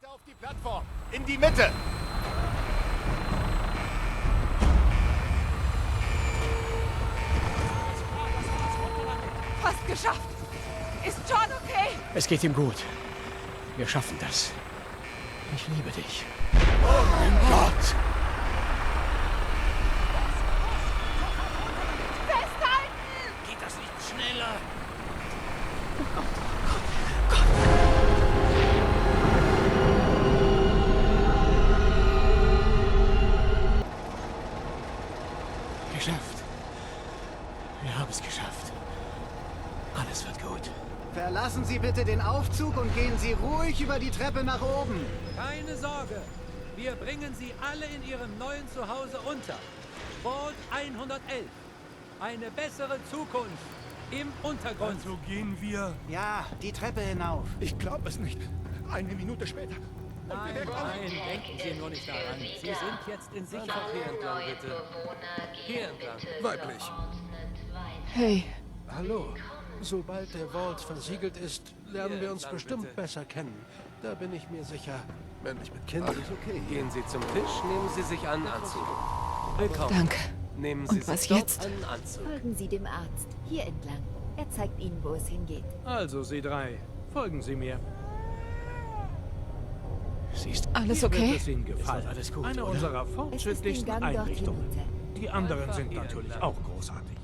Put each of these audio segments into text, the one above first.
Bitte auf die Plattform. In die Mitte. Fast geschafft. Ist John okay? Es geht ihm gut. Wir schaffen das. Ich liebe dich. Oh mein Gott! Festhalten! Geht das nicht schneller? Oh Gott, Gott, Gott. Geschafft. Wir haben es geschafft. Alles wird gut. Verlassen Sie bitte den Aufzug und gehen Sie ruhig über die Treppe nach oben. Keine Sorge, wir bringen Sie alle in Ihrem neuen Zuhause unter. Vault 111. Eine bessere Zukunft im Untergrund. Also gehen wir. Ja, die Treppe hinauf. Ich glaube es nicht. Eine Minute später. Und wir Nein, werden nein, denken Sie nur nicht daran. Sie sind jetzt in Sicherheit. Hier entlang, bitte. Hier entlang. Weiblich. Hey, Hallo. Sobald der Vault versiegelt ist, lernen wir uns bestimmt bitte. besser kennen. Da bin ich mir sicher. Männlich mit Kind. Alles okay. Gehen Sie zum Tisch, nehmen Sie sich einen Anzug. Willkommen. danke. Nehmen Sie Und was sich dort jetzt? einen Anzug. Folgen Sie dem Arzt. Hier entlang. Er zeigt Ihnen, wo es hingeht. Also, Sie drei, folgen Sie mir. Siehst Alles Hier okay? Wird es Ihnen gefallen. Ist doch alles gut, Eine oder? unserer Es ist den fortschrittlichsten Gang dort Einrichtungen. hinunter. Die anderen Einfach sind hier natürlich entlang. auch großartig.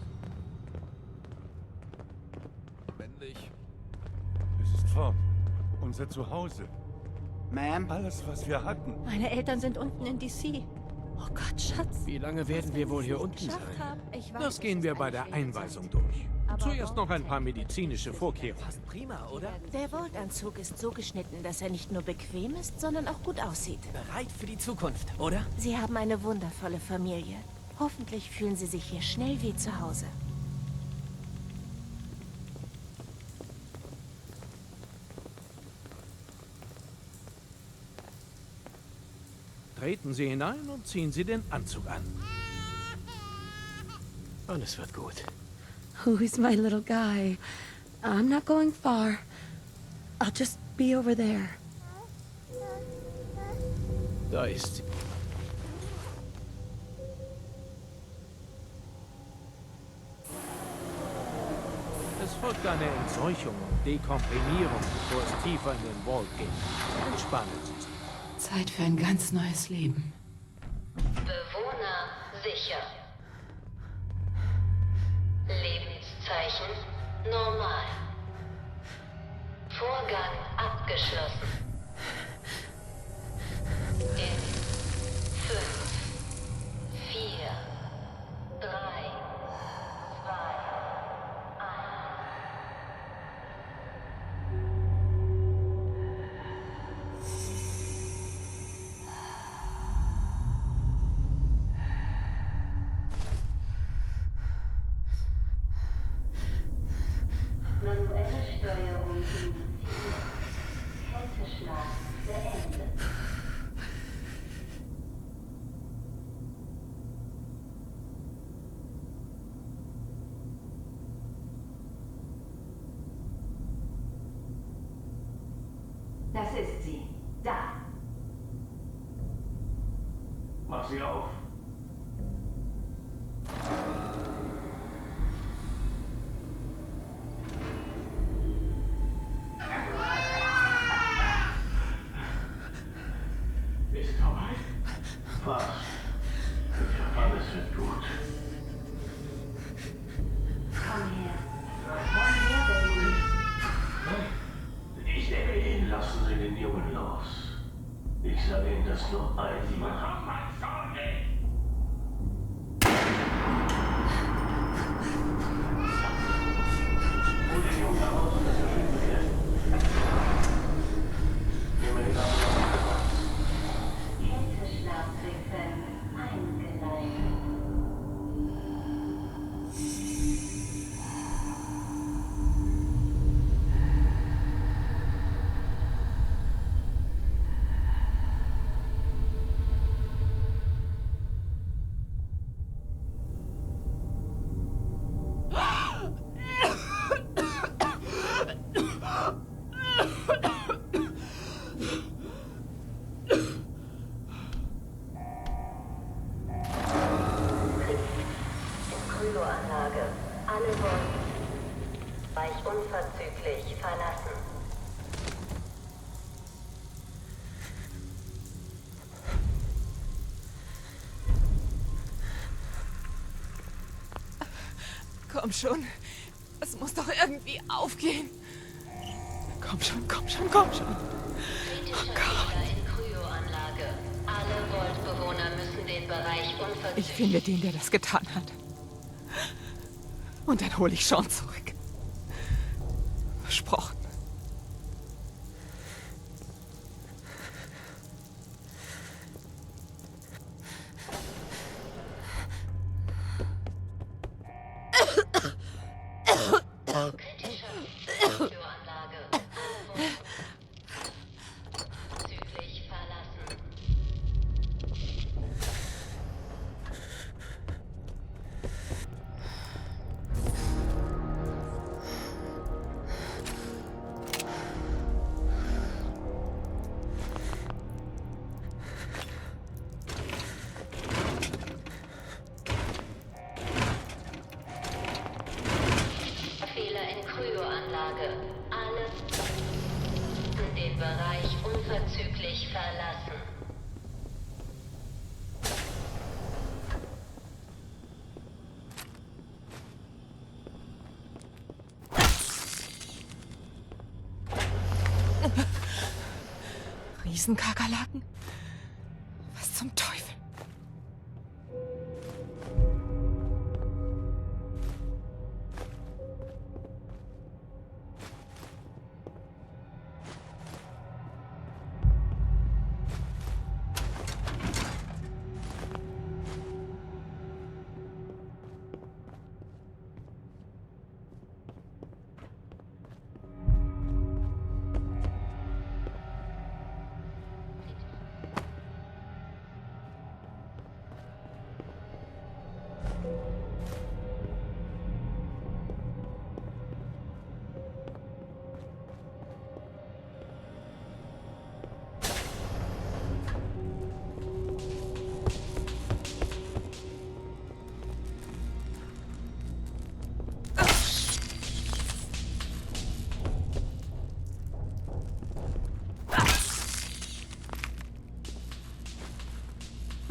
Männlich. Es ist fort. Unser Zuhause. Ma'am? Alles, was wir hatten. Meine Eltern sind unten in DC. Oh Gott, Schatz. Wie lange werden wir wohl hier unten Geschafft sein? haben. Ich weiß, Das es gehen ist wir eine bei der schwere Einweisung Zeit. durch. Aber Zuerst noch ein paar Vault-Tec medizinische Vorkehrungen. Passt prima, oder? Der Vault-Anzug ist so geschnitten, dass er nicht nur bequem ist, sondern auch gut aussieht. Bereit für die Zukunft, oder? Sie haben eine wundervolle Familie. Hoffentlich fühlen Sie sich hier schnell wie zu Hause. Treten Sie hinein und ziehen Sie den Anzug an. Alles wird gut. Who's my little guy? I'm not going far. I'll just be over there. Da ist sie. Es folgt eine Entseuchung und Dekomprimierung, bevor es tiefer in den Vault geht. Entspannen Sie sich. Zeit für ein ganz neues Leben. Bewohner sicher. Lebenszeichen normal. Vorgang abgeschlossen. In 5, 4, 3, 2, 1. Manuelle Steuerung initiiert. Kälteschlaf beendet. Das ist sie. Da. Mach sie auf. Ist vorbei? Fast. Alles wird gut. Komm her. Komm her, Baby. Ich nehme ihn. Lassen Sie den Jungen los. Ich sage Ihnen das nur einmal. Hol den Jungen heraus und das verschwinden wir. Nehme den Arm. Kälteschlafsequenz eingeleitet. Komm schon. Es muss doch irgendwie aufgehen. Komm schon, komm schon, komm schon. Kritischer Fehler in Kryoanlage. Alle Vault-Bewohner müssen den Bereich unverzüglich Ich finde den, der das getan hat. Und dann hole ich Sean zurück. Versprochen. Kritischer Kryoanlage. Unverzüglich verlassen. Fehler in Kryoanlage. Alle den Bereich unverzüglich verlassen. Riesenkakerlaken? Was zum Teufel?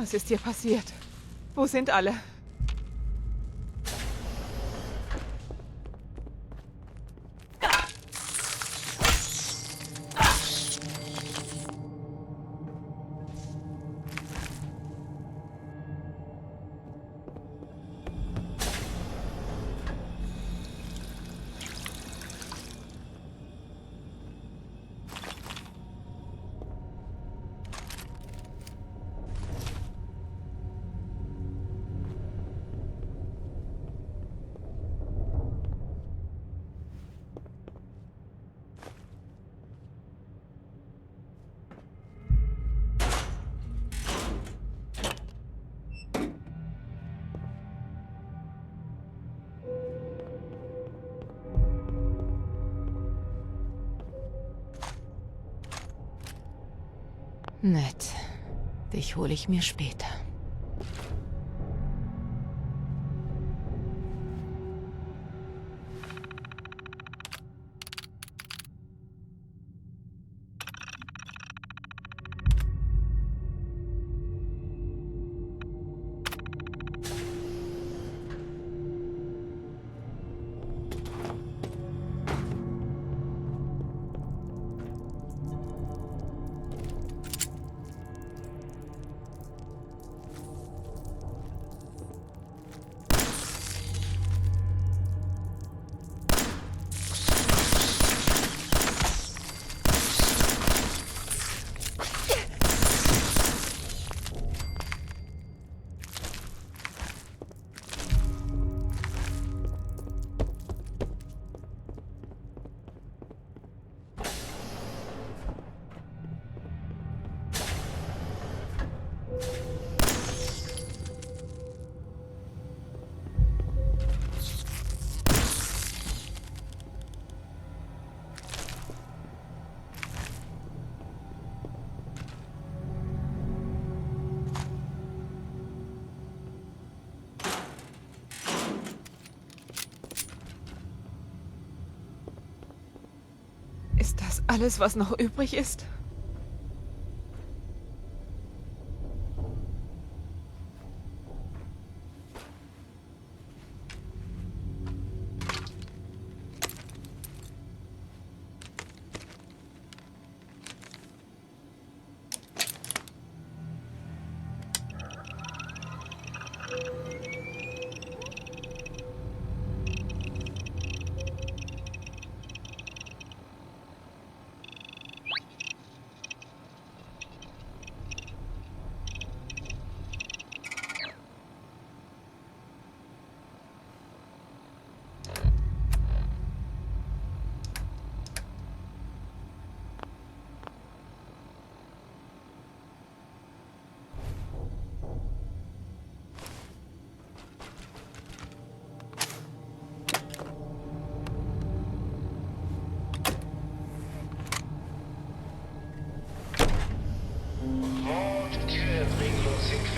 Was ist hier passiert? Wo sind alle? Nett. Dich hole ich mir später. Ist das alles, was noch übrig ist?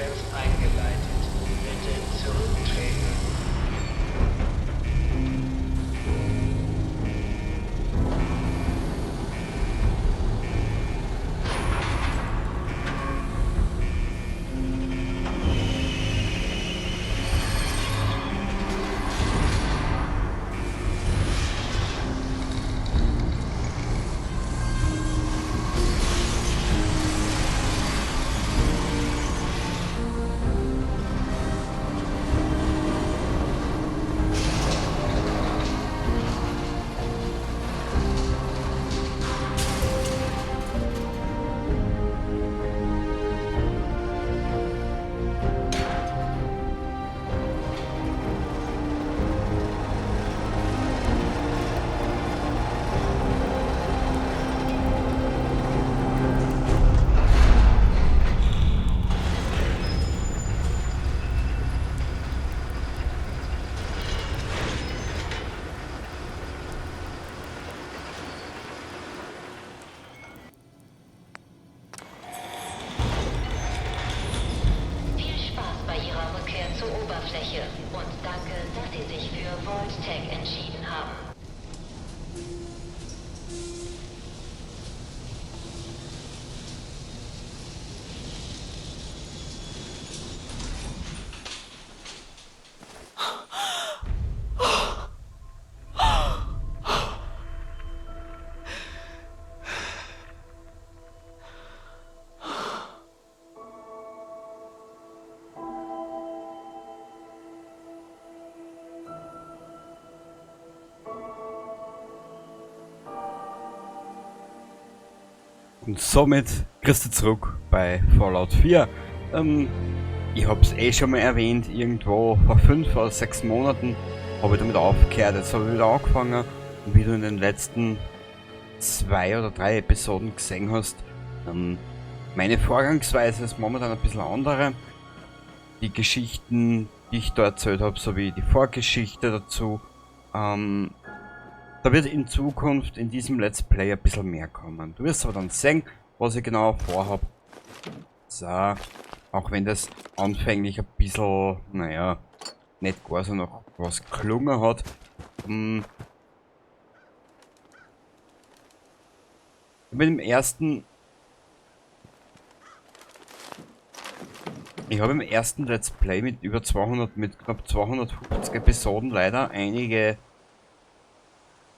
Startsequenz eingeleitet. Bitte zurücktreten. Viel Spaß bei Ihrer Rückkehr zur Oberfläche und danke, dass Sie sich für Vault-Tec entschieden haben. Und somit kriegst du zurück bei Fallout 4. Ich hab's eh schon mal erwähnt, irgendwo vor 5 oder 6 Monaten hab ich damit aufgehört. Jetzt hab ich wieder angefangen und wie du in den letzten 2 oder 3 Episoden gesehen hast, meine Vorgangsweise ist momentan ein bisschen andere. Die Geschichten, die ich da erzählt hab, sowie die Vorgeschichte dazu, da wird in Zukunft in diesem Let's Play ein bisschen mehr kommen. Du wirst aber dann sehen, was ich genau vorhab. So, auch wenn das anfänglich ein bisschen, naja, nicht gar so noch was gelungen hat. Mit dem ersten... Ich habe im ersten Let's Play mit über 200, mit knapp 250 Episoden leider einige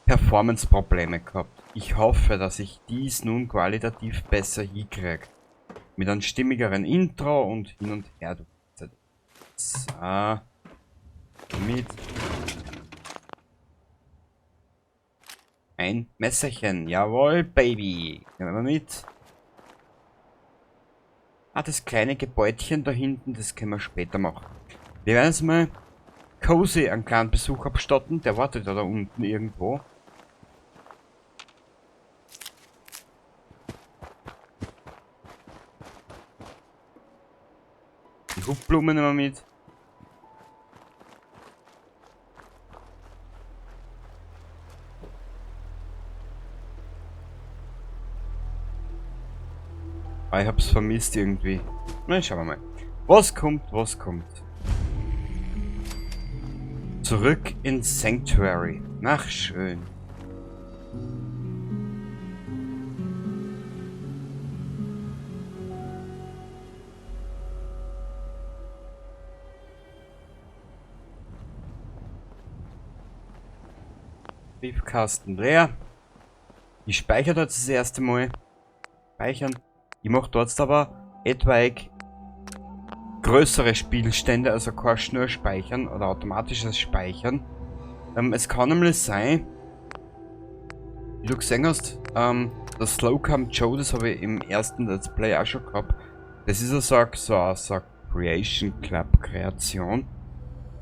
Performance-Probleme gehabt. Ich hoffe, dass ich dies nun qualitativ besser hinkriege. Mit einem stimmigeren Intro und hin und her. So. Mit. Ein Messerchen. Jawohl, Baby. Nehmen wir mit. Ah, das kleine Gebäudchen da hinten, das können wir später machen. Wir werden jetzt mal Cozy einen kleinen Besuch abstatten. Der wartet ja da unten irgendwo. Die Hupfblume nehmen wir mit. Ah, ich hab's vermisst irgendwie. Na, schauen wir mal. Was kommt, was kommt? Zurück in Sanctuary. Ach, schön. Briefkasten leer. Ich speichere dort das erste Mal. Speichern. Ich mach dort aber etwaig größere Spielstände, also kein Schnurspeichern oder automatisches Speichern. Es kann nämlich sein, wie du gesehen hast, das Slocum Joe, das habe ich im ersten Let's Play auch schon gehabt. Das ist ja so eine Creation Club Kreation.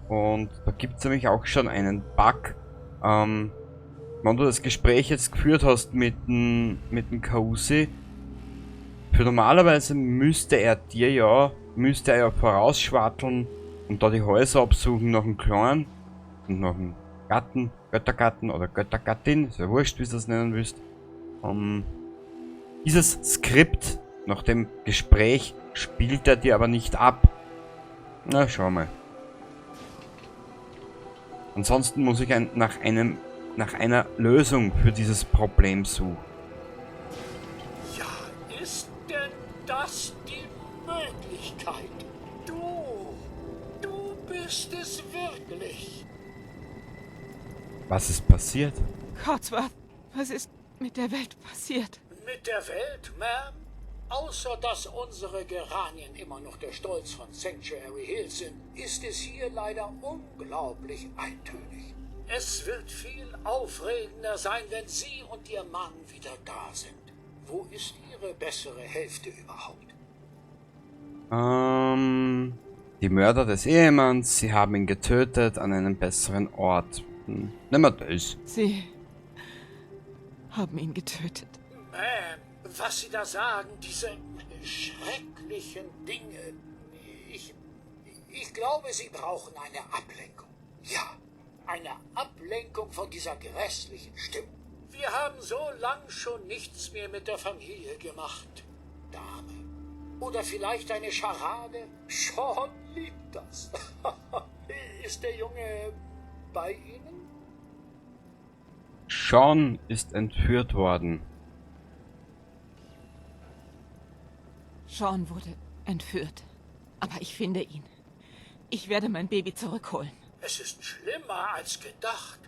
Und da gibt's nämlich auch schon einen Bug. Wenn du das Gespräch jetzt geführt hast mit dem Cozy, für normalerweise müsste er dir ja, müsste er ja vorausschwarteln und da die Häuser absuchen nach dem Clan und nach dem Gatten, Göttergatten oder Göttergattin, ist ja wurscht, wie du das nennen willst. Dieses Skript nach dem Gespräch spielt er dir aber nicht ab. Na, schau mal. Ansonsten muss ich nach einer Lösung für dieses Problem suchen. Ja, ist denn das die Möglichkeit? Du bist es wirklich. Was ist passiert? Codsworth, was ist mit der Welt passiert? Mit der Welt, Ma'am? Außer dass unsere Geranien immer noch der Stolz von Sanctuary Hills sind, ist es hier leider unglaublich eintönig. Es wird viel aufregender sein, wenn Sie und Ihr Mann wieder da sind. Wo ist Ihre bessere Hälfte überhaupt? Die Mörder des Ehemanns, sie haben ihn getötet an einem besseren Ort. Nehmen wir das. Sie haben ihn getötet. Ma'am, was Sie da sagen, diese schrecklichen Dinge. Ich glaube, Sie brauchen eine Ablenkung. Ja, eine Ablenkung von dieser grässlichen Stimmung. Wir haben so lang schon nichts mehr mit der Familie gemacht, Dame. Oder vielleicht eine Scharade? Sean liebt das. Ist der Junge bei Ihnen? Sean ist entführt worden. Sean wurde entführt. Aber ich finde ihn. Ich werde mein Baby zurückholen. Es ist schlimmer als gedacht.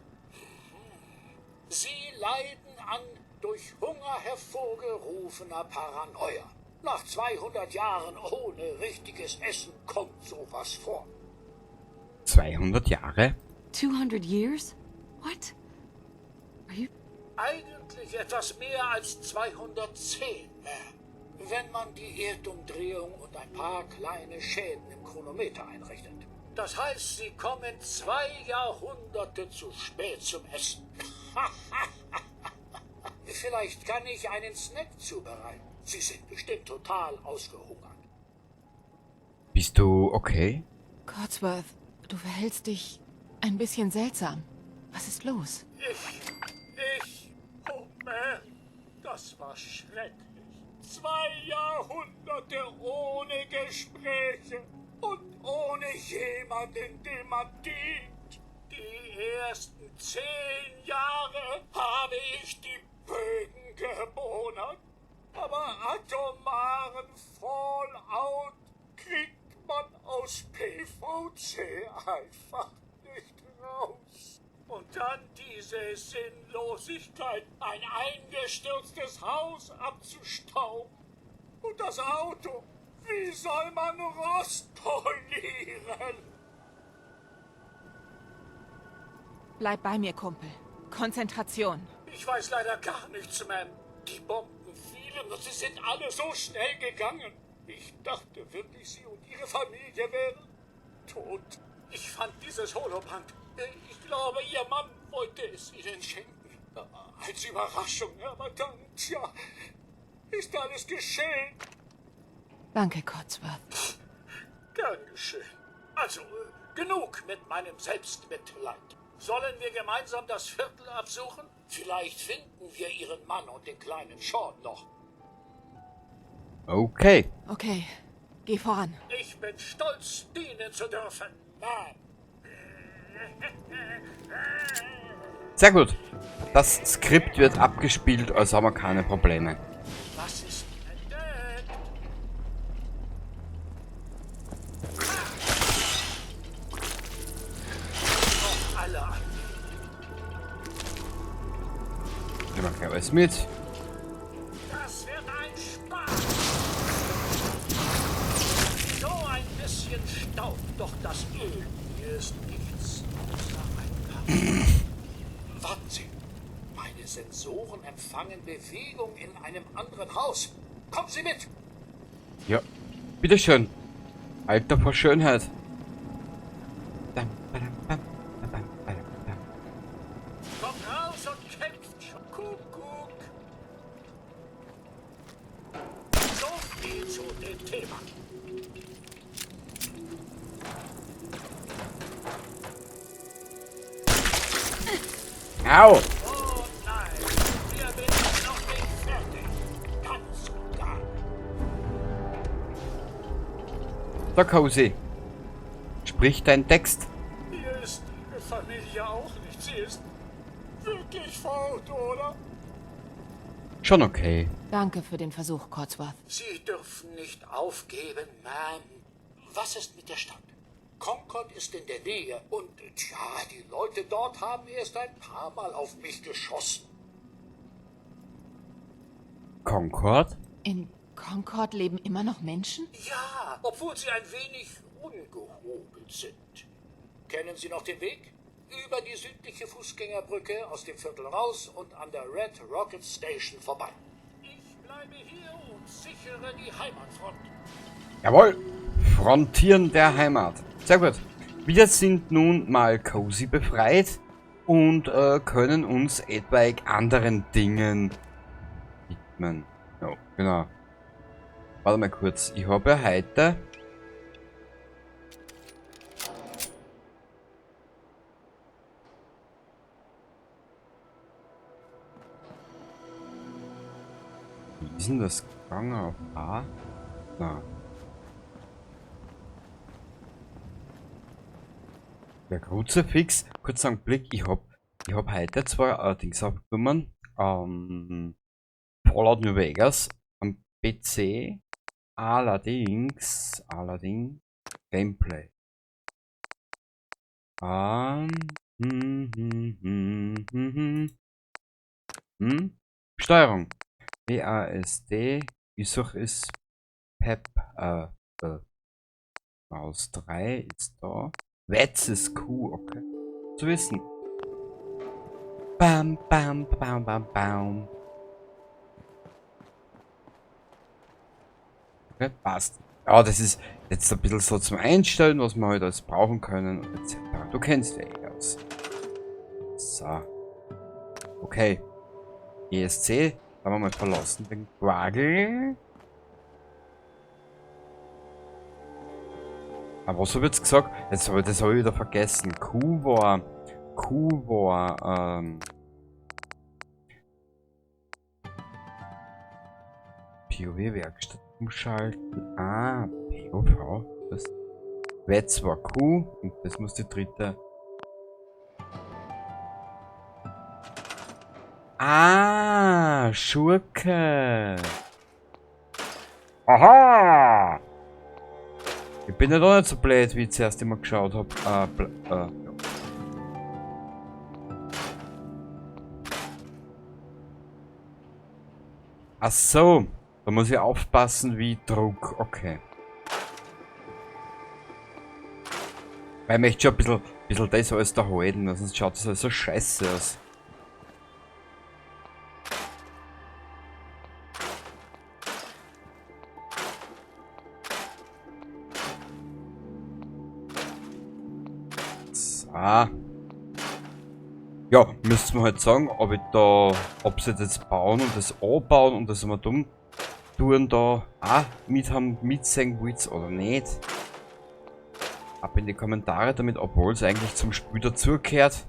Sie leiden an durch Hunger hervorgerufener Paranoia. Nach 200 Jahren ohne richtiges Essen kommt sowas vor. 200 Jahre? 200 years? What? Are you... Eigentlich etwas mehr als 210, Ma'am. Wenn man die Erdumdrehung und ein paar kleine Schäden im Chronometer einrechnet. Das heißt, sie kommen 2 Jahrhunderte zu spät zum Essen. Vielleicht kann ich einen Snack zubereiten. Sie sind bestimmt total ausgehungert. Bist du okay? Codsworth, du verhältst dich ein bisschen seltsam. Was ist los? Oh man, das war schrecklich. 2 Jahrhunderte ohne Gespräche und ohne jemanden, dem man dient. Die ersten 10 Jahre habe ich die Bögen gebohnert. Aber atomaren Fallout kriegt man aus PVC einfach nicht raus. Und dann diese Sinnlosigkeit, ein eingestürztes Haus abzustauben. Und das Auto, wie soll man Rost polieren? Bleib bei mir, Kumpel. Konzentration. Ich weiß leider gar nichts, Ma'am. Die Bomben fielen und sie sind alle so schnell gegangen. Ich dachte wirklich, Sie und Ihre Familie wären tot. Ich fand dieses Holoband. Ich glaube, Ihr Mann wollte es Ihnen schenken. Als Überraschung, aber dann, tja, ist alles geschehen. Danke, Codsworth. Gern geschehen. Also, genug mit meinem Selbstmitleid. Sollen wir gemeinsam das Viertel absuchen? Vielleicht finden wir Ihren Mann und den kleinen Sean noch. Okay. Okay, geh voran. Ich bin stolz, dienen zu dürfen, Mann. Sehr gut. Das Skript wird abgespielt, also haben wir keine Probleme. Was ist entdeckt? Noch alle an. Ich mach gleich alles mit. Das wird ein Spaß. So ein bisschen Staub, doch das Öl hier ist nichts außer ein paar. Warten Sie. Meine Sensoren empfangen Bewegung in einem anderen Haus. Kommen Sie mit! Ja, bitteschön. Alter vor Schönheit. Kommt raus und kämpft schon. Kuckuck. So viel zu dem Thema. Au! Oh nein, wir sind noch nicht fertig. Ganz und gar. Da, Cozy. Unterbrich deinen Text. Hier ist Ihre Familie auch nicht. Sie ist wirklich fort, oder? Schon okay. Danke für den Versuch, Codsworth. Sie dürfen nicht aufgeben, Ma'am. Was ist mit der Stadt? Concord ist in der Nähe und, tja, die Leute dort haben erst ein paar Mal auf mich geschossen. Concord? In Concord leben immer noch Menschen? Ja, obwohl sie ein wenig ungehobelt sind. Kennen Sie noch den Weg? Über die südliche Fußgängerbrücke aus dem Viertel raus und an der Red Rocket Station vorbei. Ich bleibe hier und sichere die Heimatfront. Jawohl! Frontieren der Heimat. Sehr gut. Wir sind nun mal Cozy befreit und können uns etwaig anderen Dingen widmen. Ja, genau. Warte mal kurz. Ich habe ja heute... Wie ist denn das gegangen auf A? Na. Der Kruzifix, kurz einen Blick, ich hab heute zwar Dings aufgenommen, Fallout New Vegas am PC, allerdings Gameplay. Steuerung. WASD, ich suche ist Pep, Maus 3 ist da. Wetz ist Q, okay. Zu wissen. Bam, bam, bam, bam, bam. Okay, passt. Ja, das ist jetzt ein bisschen so zum Einstellen, was wir heute alles brauchen können, etc. Du kennst ja eh aus. So. Okay. ESC. Haben wir mal verlassen den Quagel. Aber was habe ich jetzt gesagt? Jetzt habe ich das hab ich wieder vergessen. Q war POW-Werkstatt umschalten. Ah, POV. Das Wetz war Q und das muss die dritte. Ah, Schurke. Aha! Ich bin ja doch nicht so blöd, wie ich zuerst immer geschaut habe. Ja. Ach so, da muss ich aufpassen, wie ich druck. Okay. Weil ich möchte schon ein bisschen das alles da halten, sonst schaut das alles so scheiße aus. Ah. Ja, müsste man halt sagen, ob ich da, ob sie das bauen und das anbauen und das immer dumm tun da auch mit haben, mitsehen wollt oder nicht. Ab in die Kommentare damit, obwohl es eigentlich zum Spiel dazugehört.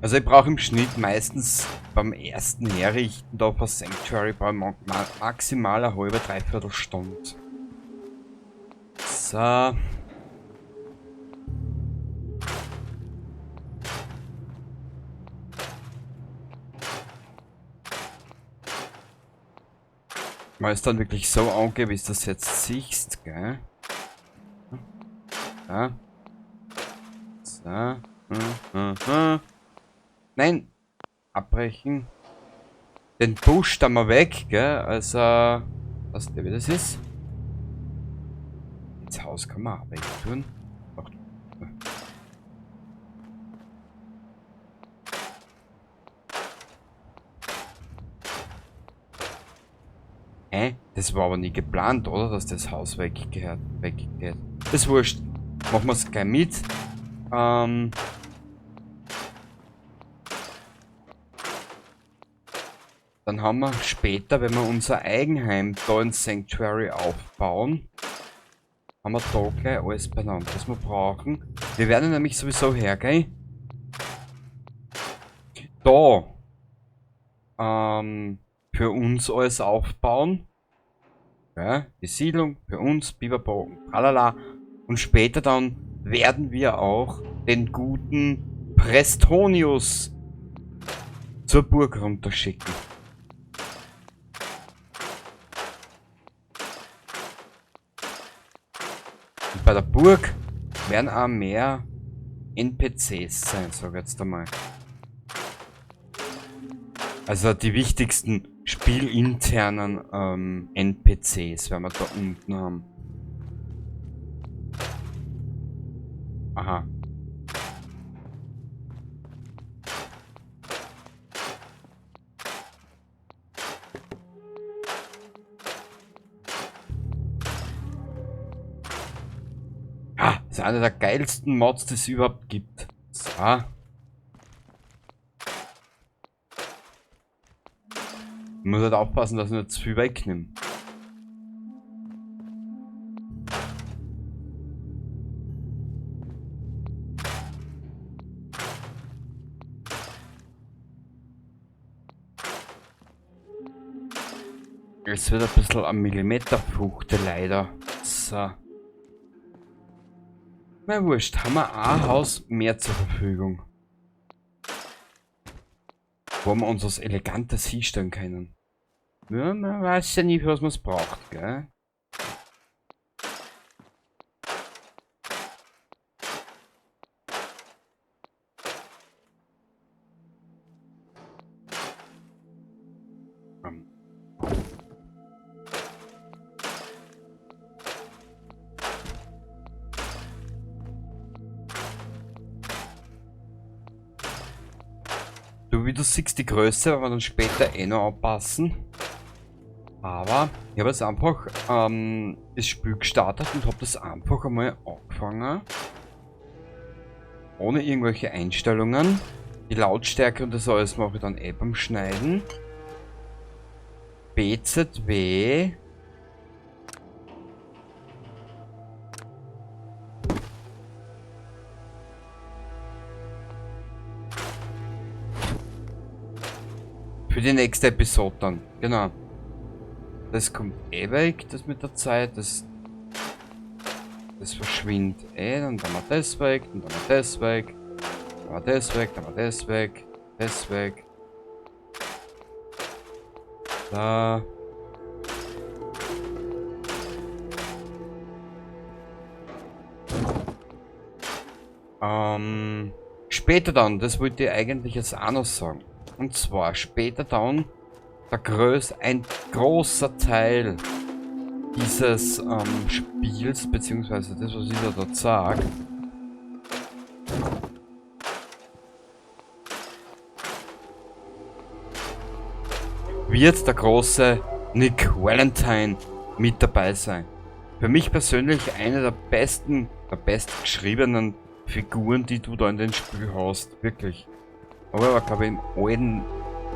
Also ich brauche im Schnitt meistens beim ersten Herrichten da per Sanctuary bei maximal eine halbe, dreiviertel Stunde. So. Mal ist dann wirklich so ange, wie du das jetzt siehst, gell? Ja. So. Nein! Abbrechen. Den Busch da mal weg, gell? Also, was der wie das ist? Ins Haus kann man auch weg tun. Ach. Hä? Das war aber nie geplant, oder? Dass das Haus weggeht. Das ist wurscht. Machen wir es gleich mit. Dann haben wir später, wenn wir unser Eigenheim da in Sanctuary aufbauen, Haben wir da gleich alles beieinander, was wir brauchen. Wir werden nämlich sowieso hergehen. Da. Für uns alles aufbauen. Ja, die Siedlung für uns, Biberbo und tralala. Und später dann werden wir auch den guten Prestonius zur Burg runterschicken. Und bei der Burg werden auch mehr NPCs sein, sag ich jetzt einmal. Also die wichtigsten spielinternen NPCs werden wir da unten haben. Aha. Ah, das ist einer der geilsten Mods, die es überhaupt gibt. So. Ich muss halt aufpassen, dass ich nicht zu viel wegnehme. Es wird ein bisschen ein Millimeterfuchte leider. So. Na wurscht, haben wir ein Haus mehr zur Verfügung. Wo wir uns was Elegantes hinstellen können. Ja, man weiß ja nie, für was man's braucht, gell? Du, wie du siehst, die Größe werden wir dann später eh noch anpassen. Aber ich habe jetzt einfach das Spiel gestartet und habe das einfach einmal angefangen. Ohne irgendwelche Einstellungen. Die Lautstärke und das alles mache ich dann eh beim Schneiden. BZW. Für die nächste Episode dann, genau. Das kommt eh weg, das mit der Zeit, das verschwindet eh, dann haben wir das weg, dann haben wir das weg, dann haben wir das weg, dann haben wir das weg, das weg. Da. Später dann, das wollte ich eigentlich jetzt auch noch sagen. Und zwar später dann ein großer Teil dieses Spiels, beziehungsweise das, was ich da dort sag, wird der große Nick Valentine mit dabei sein. Für mich persönlich eine der besten, der bestgeschriebenen Figuren, die du da in dem Spiel hast. Wirklich. Aber er war, glaub ich,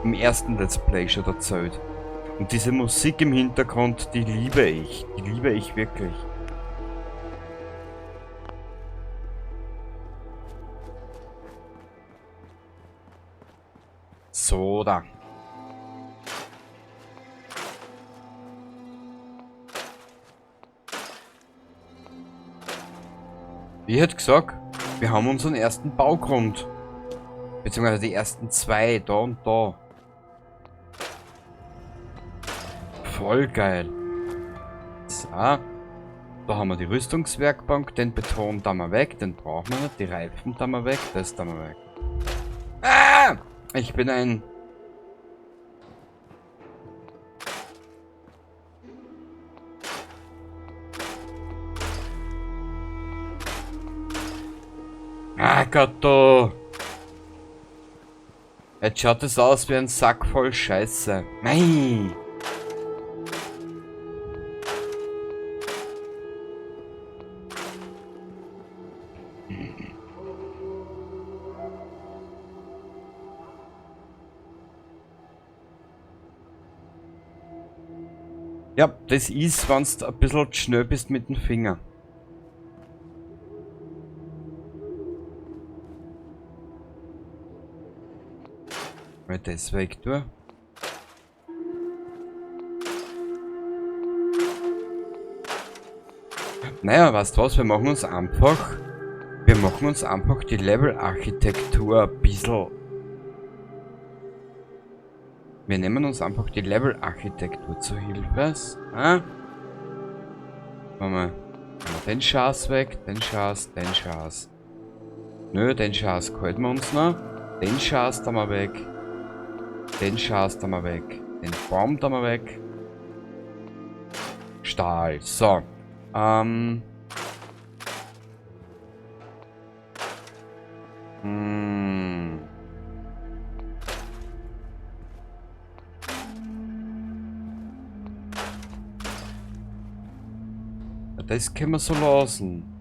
im ersten Let's Play schon erzählt. Und diese Musik im Hintergrund, die liebe ich. Die liebe ich wirklich. So, da. Wie hätte gesagt, wir haben unseren ersten Baugrund. Beziehungsweise die ersten zwei, da und da. Voll geil. So. Da haben wir die Rüstungswerkbank, den Beton da mal weg, den brauchen wir nicht, die Reifen da mal weg, das da mal weg. Ah! Ich bin ein... Ah Gott, du! Jetzt schaut es aus wie ein Sack voll Scheiße. Nein! Ja, das ist, wenn du ein bisschen schnell bist mit dem Finger. Mal das weg tue. Naja, weißt du was, wir machen uns einfach... Wir machen uns einfach die Level-Architektur ein bisschen... Wir nehmen uns einfach die Level-Architektur zur Hilfe. Ah? Machen wir den Schaß weg, den Schaß, den Schaß. Nö, den Schaß halten wir uns noch. Den Schaß da mal weg. Den Schaß da mal weg. Den Baum da mal weg. Stahl. So. Das können wir so lassen.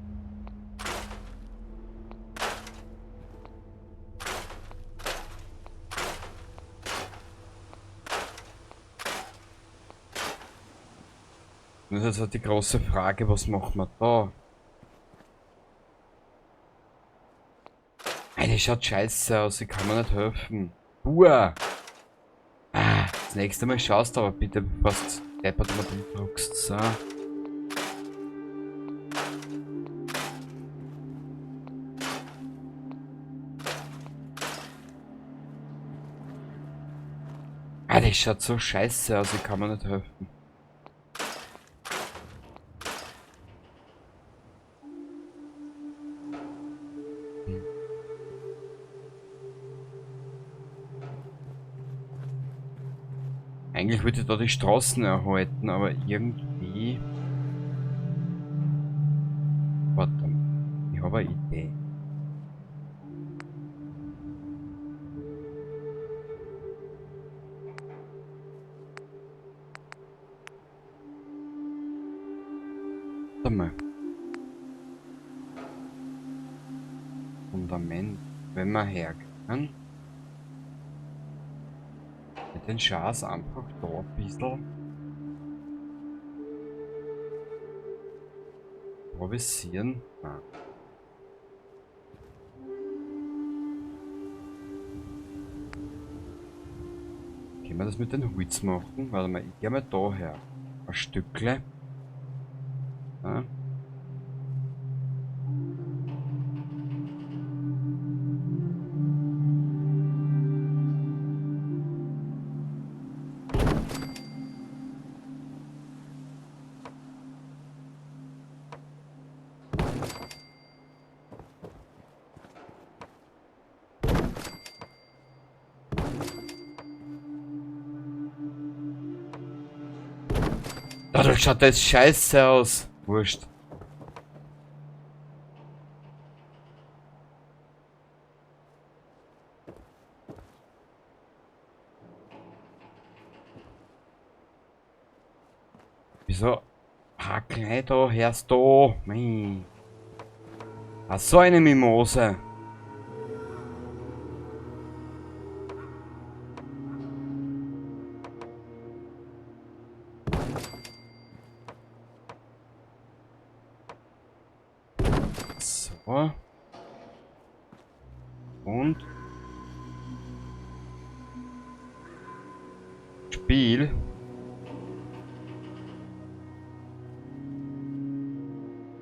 Das ist halt die große Frage, was machen wir da? Eine schaut scheiße aus, ich kann mir nicht helfen. Buah! Ah, das nächste Mal schaust du aber bitte, bevor du deppert mal druckst. So. Ah, das schaut so scheiße aus, ich kann mir nicht helfen. Eigentlich würde ich da die Straßen erhalten, aber irgendwie... Warte mal, ich habe eine Idee. Warte mal. Fundament, wenn wir hergehen. Mit den Schaß einfach da ein bisschen improvisieren. Nein. Können wir das mit den Holz machen? Warte mal, ich geh mal da her. Ein Stückle. Ja. Dadurch schaut das scheiße aus. Wurscht. Wieso? Hack da, hörst du? Mei. Ach, so eine Mimose. So. Und Spiel.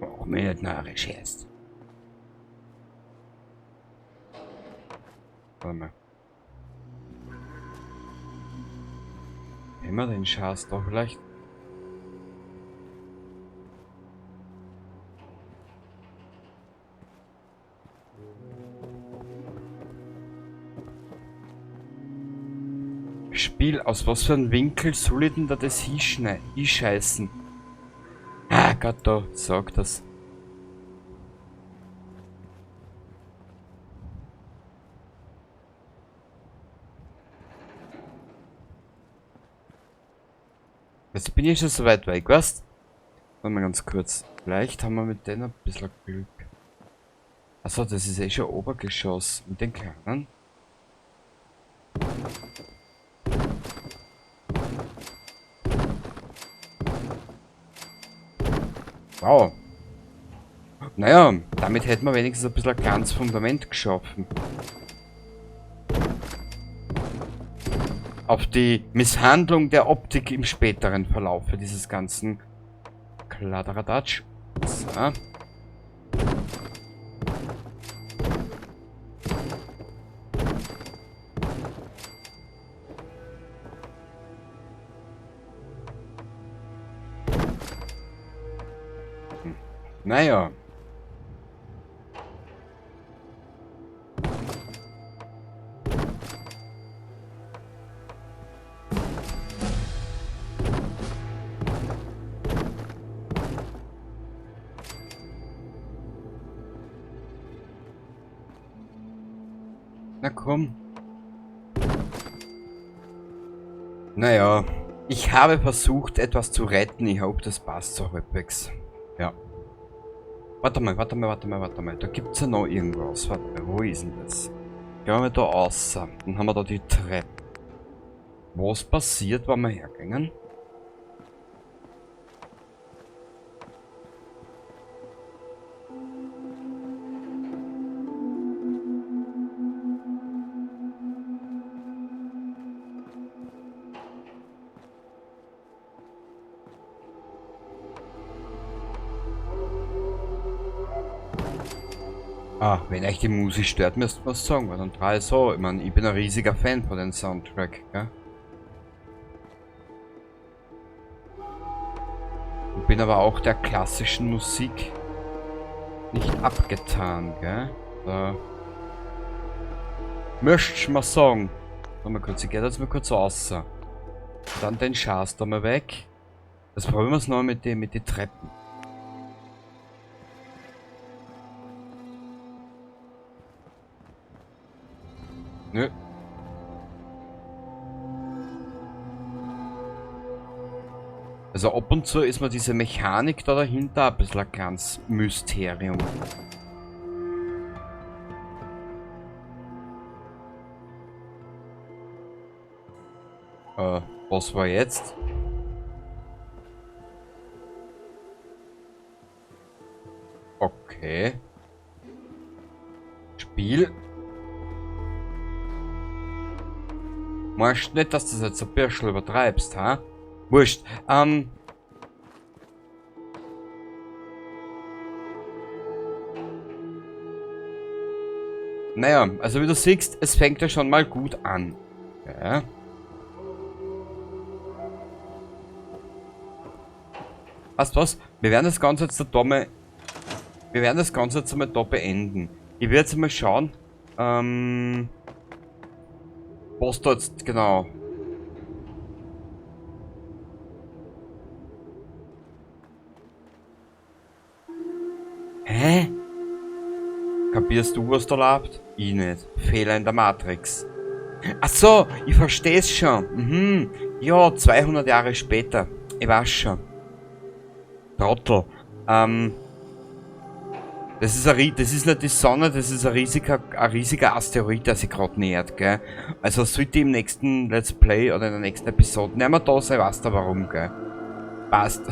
Auch mir nicht narrisch erst. Warte mal. Nehmen wir den Schatz doch vielleicht. Spiel, aus was für einem Winkel soll ich denn da das hinscheißen? Ah Gott, da, sag das. Jetzt bin ich schon so weit weg, weißt? Warte mal ganz kurz. Vielleicht haben wir mit denen ein bisschen Glück. Achso, das ist eh schon Obergeschoss. Mit den kleinen. Wow. Naja, damit hätten wir wenigstens ein bisschen ein kleines Fundament geschaffen. Auf die Misshandlung der Optik im späteren Verlauf dieses ganzen Kladderadatsch. So. Naja. Na komm. Naja, ich habe versucht, etwas zu retten. Ich hoffe, das passt so halbwegs. Ja. Warte mal, warte mal, warte mal, warte mal. Da gibt's ja noch irgendwas. Warte mal, wo ist denn das? Gehen wir da raus. Dann haben wir da die Treppe. Was passiert, wenn wir hergehen? Ah, wenn euch die Musik stört, müsst ihr was sagen, weil dann drei so. Ich mein, ich bin ein riesiger Fan von dem Soundtrack, gell? Und bin aber auch der klassischen Musik nicht abgetan, gell? Da möchtest du mal sagen. Warte mal kurz, ich geh jetzt mal kurz raus. Dann den Schatz da mal weg. Das probieren wir es noch mit den Treppen. Nö. Also ab und zu ist mir diese Mechanik da dahinter ein bisschen ein kleines Mysterium. Was war jetzt? Okay. Spiel. Meinst du nicht, dass du das jetzt ein bisschen übertreibst, ha? Wurscht. Naja, also wie du siehst, es fängt ja schon mal gut an. Ja. Weißt du was? Wir werden das Ganze jetzt da mal. Wir werden das Ganze jetzt einmal da beenden. Ich werde jetzt mal schauen. Was da jetzt genau. Hä? Kapierst du, was da läuft? Ich nicht. Fehler in der Matrix. Ach so, ich versteh's schon. Mhm. Ja, 200 Jahre später. Ich weiß schon. Trottel. Das ist nicht die Sonne, das ist ein riesiger Asteroid, der sich gerade nähert, gell? Also sollte im nächsten Let's Play oder in der nächsten Episode nicht mehr da sein, weißt du warum, gell? Passt.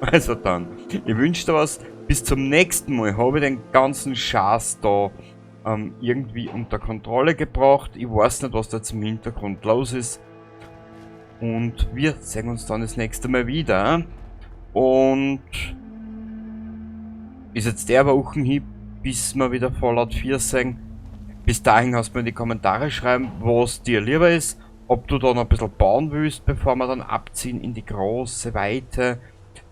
Also dann, ich wünsche dir was. Bis zum nächsten Mal habe ich den ganzen Schatz da irgendwie unter Kontrolle gebracht. Ich weiß nicht, was da jetzt im Hintergrund los ist. Und wir sehen uns dann das nächste Mal wieder. Und ist jetzt der Wochen hin, bis wir wieder Fallout 4 sehen. Bis dahin kannst du mir in die Kommentare schreiben, was dir lieber ist. Ob du da noch ein bisschen bauen willst, bevor wir dann abziehen in die große Weite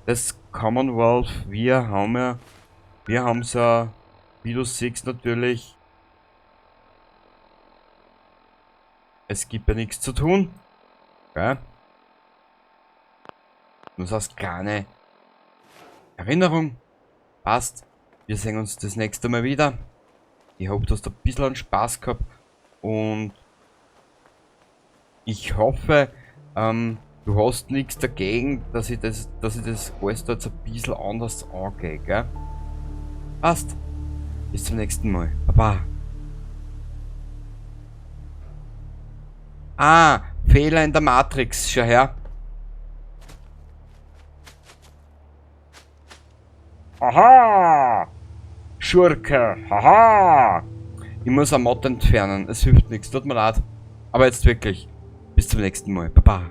des Commonwealth. Wir haben haben's ja, wie du siehst natürlich, es gibt ja nichts zu tun. Okay. Nur so als kleine Erinnerung. Passt. Wir sehen uns das nächste Mal wieder. Ich hoffe, du hast ein bisschen Spaß gehabt. Und ich hoffe, du hast nichts dagegen, dass ich das alles da jetzt ein bisschen anders angehe, gell? Passt. Bis zum nächsten Mal. Baba. Ah, Fehler in der Matrix. Schau her. Aha! Schurke! Haha! Ich muss einen Mod entfernen. Es hilft nichts. Tut mir leid. Aber jetzt wirklich. Bis zum nächsten Mal. Baba.